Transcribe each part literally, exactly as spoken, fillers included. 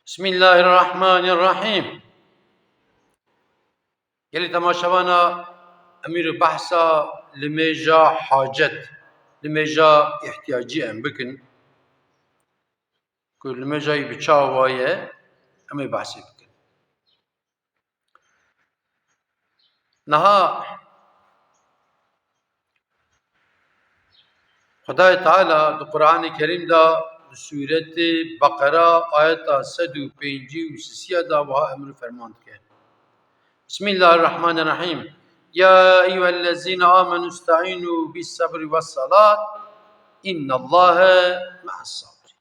Bismillahirrahmanirrahîm. Gelî temaşevana, em îro behsa limêja hacet, limêja îhtiyacî em bikin. Ku limêja wî bi çawa ye, em ê behsê bikin. Niha Xwedayê Teala di Quranê Kerîm de di sûretê Beqera ayeta sed û pêncî û sisiya de wiha emr û ferman dike. Bismillahirrahmanirrahîm. Ya eyyuhellezîne amenu ista'înû bis-sebrî wes-selât, înnallâhe me'es-sabirîn.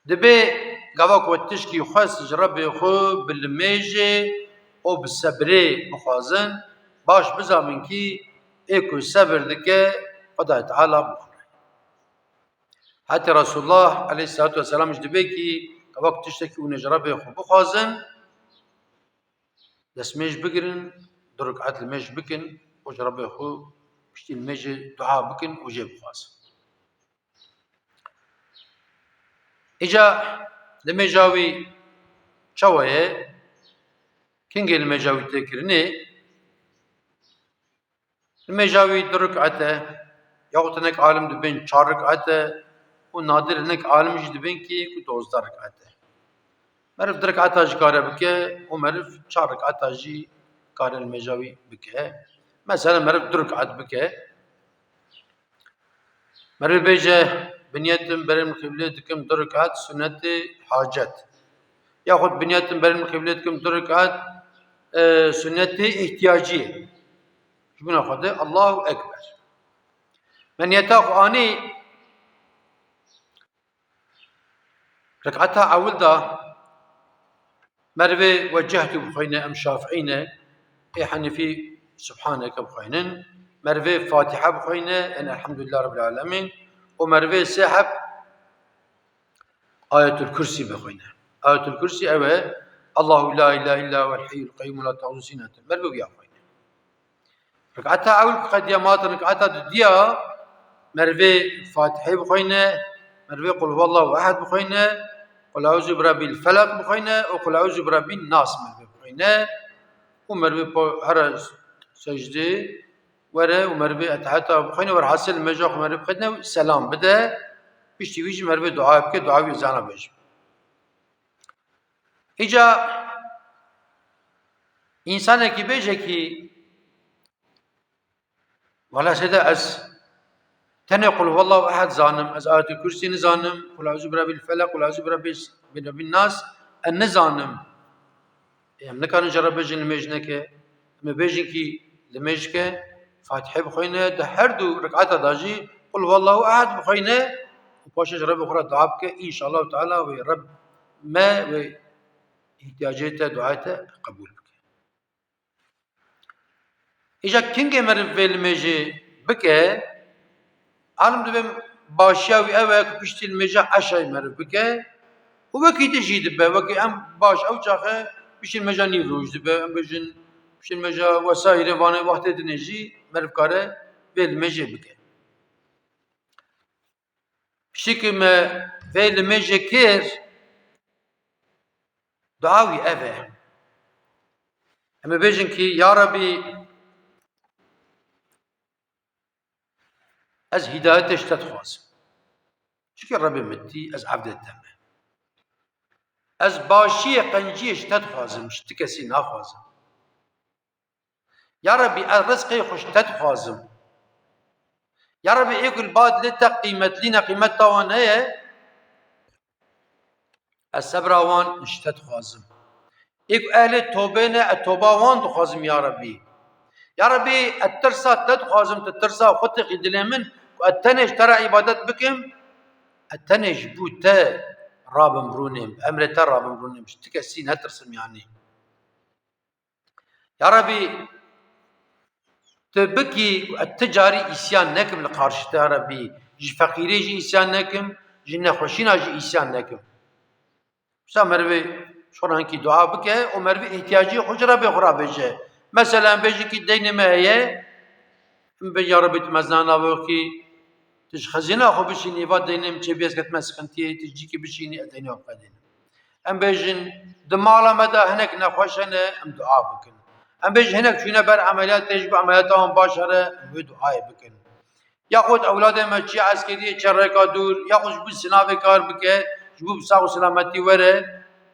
Dibê gava ku we tişkî xwest ji Rebbê xwe bi limêjê û bi sebrê bixwazin, baş bizanbin kî ê ku sebir dike, Xwedayê Teala bi wan re. Hetê Resulullah aleyhissalatu vesselam jî dibê kî gava ku tiştekî hûn ê ji Rebbê xwe bixwazin, destmêj bigirin, du rik'et limêj bikin û ji Rebbê xwe piştî limêjê dua bikin û jê bixwazin. Îca limêja wî çawa ye? Kingê limêja wî tê kirinê? Limêja wî du rik'et e, yaxud hinek alim dibên çar rik'et e û nadir hinek alim jî dibên kî ku dozdeh rik'et e. Meriv du rik'eta jî kare bike û meriv çar rik'eta jî kare limêja wî bike. Mesela meriv du rik'et bike. Merivê bêje, bi niyetim berê min qîblê dikim du rik'et sunetê hacet. Yaxud bi niyetim berê min qîblê dikim du rik'et, e, sunetê îhtiyaciyê. Ji bona Xwedê Allahu Ekber. Me niyeta xwe anî, rik'eta ewil de merivê wecehtu bixwîne, em Şafiî ne, ê Henîfî Subhaneke bixwînin, merivê Fatiha bixwîne, yani Elhamdülillah Rabbil Alemîn, û merivê sê heb Ayetul Kursî bixwîne. Ayetul Kursî ew e, Allahu la ilahe illa huvel hayyul qayyum la ta'xuzuhu sinetun. Merivê wiya bixwîne. Rik'eta ewil ku qediya ma hatin, rik'eta dudiya merivê Fatihê bixwîne, merivê Qul huwallahu ehad bixwîne, Qul euzu bi rabbil felak bixwîne û Qul euzu bi rabbin nas merivê bixwîne û merivê po-, here secdê were û merivê eteheta bixwîne, werhasil limêja xwe merivê bixwîne û selam bide, piştî wî jî merivê dua bike, dua wî zana bêje. Îca însanekî bêje kî, wela sêde ez tenê Qul huwallahu ehad zanim, ez Ayetul Kursî nizanim, Qul euzu bi rabbil felak, Qul euzu bi rabbis-, bi rabbin nas, ez nizanim. Ê, em nikarin ji re bêjin limêj neke. Em ê bêjin kî limêj ke, Fatihê bixwîne, di her du rik'eta de jî Qul huwallahu ehad bixwîne û paşê ji Rebbê xwe re dua bike, înşallahu teala wê Reb me wê îhtiyacê te, duayê te qebûl bike. Îca kingê meriv vê limêjê bike, alim dibê başiya wî ew e ku piştî limêja eşayê meriv bike û wekî din jî dibe, wekî em baş ew çaxe piştî limêja nîv roj dibe, em bêjin piştî limêja wesayîrê vanê wextê dinê jî meriv kare vê limêjê bike. Piştî ku me vê limêjê kir, dua wî ev e. Em ê bêjin kî, Ya Rebî, ez hîdayetê ji te dixwazim. Çikî Rebê min tî, ez evdê te me. Ez başiyê, qenciyê ji te dixwazim, ji ti kesî naxwazim. Ya Rebî, ez rizqê xwe ji te dixwazim. Ya Rebî, ê ku li ba dilê te qîmetlî ne, qîmeta wan heye, ez sebra wan ji te dixwazim. Ê ku ehlê tobê ne, ez toba wan dixwazim, ya Rebî. Ya Rebî, ez tirsa te dixwazim, tu tirsa xwe têxî dilê min, ku ez tenê ji te re îbadet bikim, ez tenê ji bo te rabim rûnêm, bi emrê te rabim rûnêm, ji ti kesî netirsim yanî. Ya Rebî, tu bikî ez ti carî îsyan nekim li qarşî te, ya Rebî. Ji feqîrê jî îsyan nekim, ji nexweşîna jî îsyan nekim. Wisa merivê ji xwe re hinkî dua bike û merivê îhtiyacê xwe ji Rebê xwe re bêje. Mesela, em bêjin kî deynê me heye, em bê, ya Rebî, tu mezina navê wekî Tu ji xezîna xwe bişînî, va deynê min çê bê, ez ketime sixintiyê, tu ji cîkê bişînî, ez deynê xwe biqedînim. Em bêjin, di mala me de hinek nexweş hene, em dua bikin. Em bêjin, hinek çûne ber emeliyatê, ji bo emeliyata wan baş here, em wê duayê bikin. Yaxud ewladê me çiye eskeriyê, çereka dûr, yaxud ji bo sinavê kar bike, ji bo bi sax û selametî were,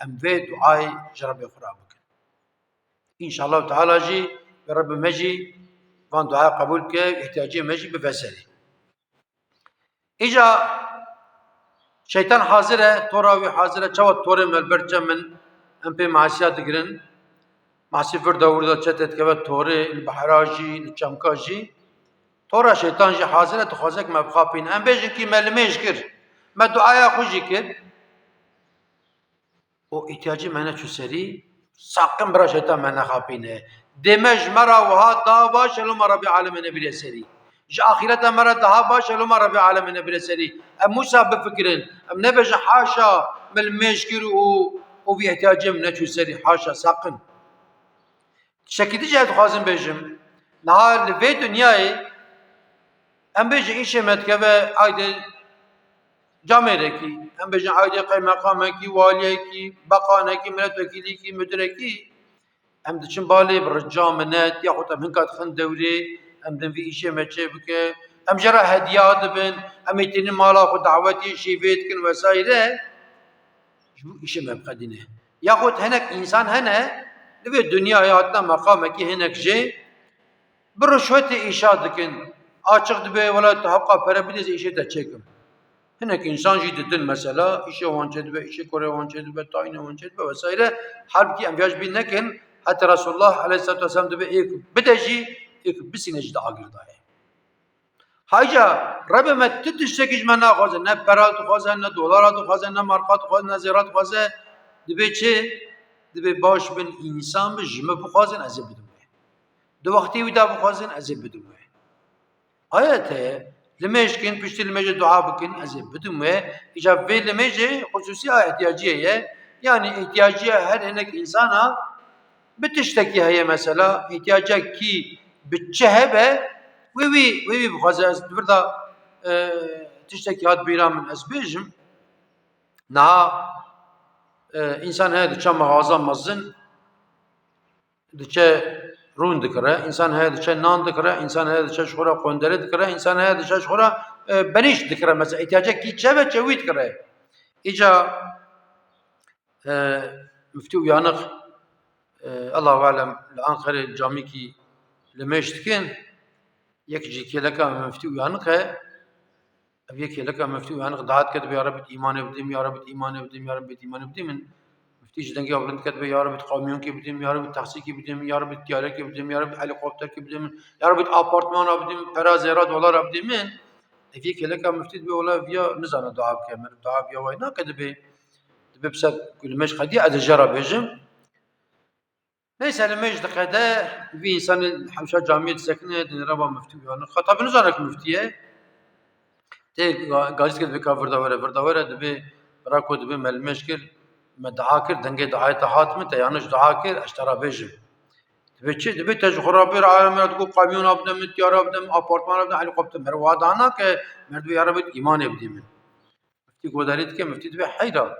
em vê duayê ji Rebê xwe re bikin. Înşallah Teala jî, Rebê me jî van duaya qebûl bike, îhtiyacê me jî bive serî. Îca şeytan hazir e, tora wî hazir e. Çawa torê me li ber çem in, em pê masiya digirin. Masî vir de wir de çete dikeve torê, li behra jî, li çemka jî. Tora şeytan jî hazir e, dixwaze ku me bixapîne. Em bêjin kî me limêj kir. Me duaya xwe jî kir. û îhtiyacê me neçû serî, saqin bira şeytan me nexapîne. Dê me ji me re wiha daha baş e, loma Rebî Alemê nebîre serî. Ji axîreta me re daha baş e, loma Rebî Alemê nebîre serî. Em wisa bifikirin, em nebêjin, haşa, me limêj kir û, û vî îhtiyacê min neçû serî, haşa, saqin. Tiştekî din jî ez dixwazim bêjim, niha li vê dinyayê em bêjin îşê me dikeve aydê camêrekî, em bêjin aydê qeymeqamekî, waliyekî, beqanekî, miletwekîlîkî, mudirekî, em diçin balê bi rica minet, yaxud em hinka dixin dewrê, em din vî îşê me çê bike, em jê re hediya dibin, em ê tînin mala xwe dawetê şîvê dikin vesaire. Ji bo îşê me biqedîne. Yaxud hinek însan hene, li vê dinyayê hatine meqamekî, hinek jê bi rişwetê îşa dikin. Açiq dibe, wela tu heqa pere bidê, ez ê îşê te çêkim. Hinek însan jî didin mesela, îşê wan çêdibe, îşê kurê wan çêdibe, tayînê wan çêdibe vesaire. Halbukî em viya ji bîr nekin, heta Resulullah aleyhisselatu vesselam dibe êk bide jî, êk bisîne jî di agir de ye. Heyca Rebê me tu tiştekî ji me naxwaze, ne pera dixwaze, ne dolara dixwaze, ne marka dixwaze, ne zêra dixwaze. Dibê çi? Dibê baş bin, însan bi, ji min bixwazin, ez ê bidim wê. Di wextê wî de bixwazin, ez ê bidim wê. Ayet heye, limêj kin, piştî limêjê dua bikin, ez ê bidim wê. Îca vê limêjê xusûsî a ihtiyaciyê ye. Yanî ihtiyaciya her hinek însana bi tiştekî heye mesela, îhtiyacekî bi çi hebe, wê wî, wê wî bixwaze. Ez di vir de, e, tiştekî hat bîra min, ez bêjim. Niha, e, însan heye diçe mexaza mezin, diçe rûn dikire, însan heye diçe nan dikire, însan heye diçe ji xwe re qondere dikire, însan heye diçe ji xwe re, e, benîşt dikire. Mesela îhtiyacekî çi be, çi wî dikire. Îca, e, Miftî Uyanık, e, Allahu alem, li Anqerê camîkî limêj dikin. Yek ji kêleka Miftî Uyanık e. Ev yek kêleka Miftî Uyanık dua dike, dibe, "Ya Rebbi, îmanê bidim, ya Rebbi, îmanê bidim, ya Rebbi, îmanê bidim." Min Miftî ji dengê bilind dike, dibe, "Ya Rebbi, qamyonkê bidim, ya Rebbi, taksîkê bidim, ya Rebbi, tiyareke bidim, ya Rebbi, helîkopterke bidim, ya Rebbi, apartmana bidim, pera, zêra, dolara bidim." Min Ev yek kêleka Miftî dibe, wela viya nizane dua bike. Meriv dua viya wayî nake, dibe, dibe bi ser ku limêj qediya, ez ê jê re bêjim. Neyse, limêj diqede, vî însanê hemşa camiyê disekine, dinêre ba Miftî Uyanık. Xwe tabi nizane ku Miftî ye. Tê ga-, gazî dike, dibe ka vir de were, vir de were, dibe bira ku dibe me limêj kir, me dua kir, dengê duayê te hat min, te yanlış dua kir, ez ji te re bêjim. Dibe çi? Dibe te ji xwe re bêre, alemê re digot, "Kamyona bide min, tiyara bide min, apartmana bide min, helîkopter." Meriv wiha dua nake, meriv dibe, "Ya Rebbi, îmanê bidî min." Miftî guhdarî dike, miftî dibe, "Heyra,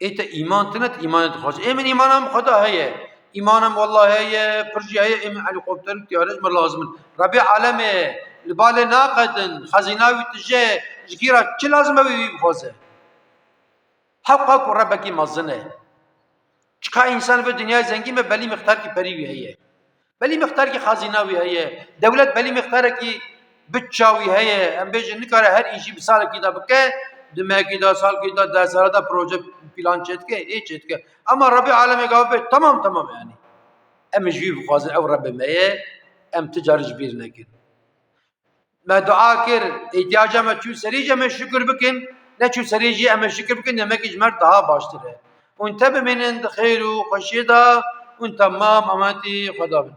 ê te îman tune, tu îmanê dixwazî. Ê min îmana min Xweda heye. Îmana min wellahî heye, pir jî heye, ê min helîkopter û tiyare ji min lazim in. Rebê alemê li balê naqedin, xezîna wî tije, ji kî re çi lazim e wî, wî bixwaze." Hewqa ku Rebekî mezin e. Çiqa însan vê dinyayê zengîn be, belî mixtarkî perî wî heye. Belî mixtarkî xezîna wî heye. Dewlet belî mixtarekî bütça wî heye. Em bêjin nikare her îşî bi salekî de bike, di mehekî de, salkî de, deh sala de proje, plan çêdike, ê çêdike. Ema Rebê alemê gava bê, temam, temam yanî. Em ji wî bixwazin, ew Rebê me ye, em ti carî ji bîr nekin. Me dua kir, îhtiyaca me çû serî jî em ê şikir bikin, neçû serî jî em ê şikir bikin, demekî ji me re daha baştir e. Hûn te bimînin di xêr û xweşiyê de, hûn temam emanetî Xweda bin.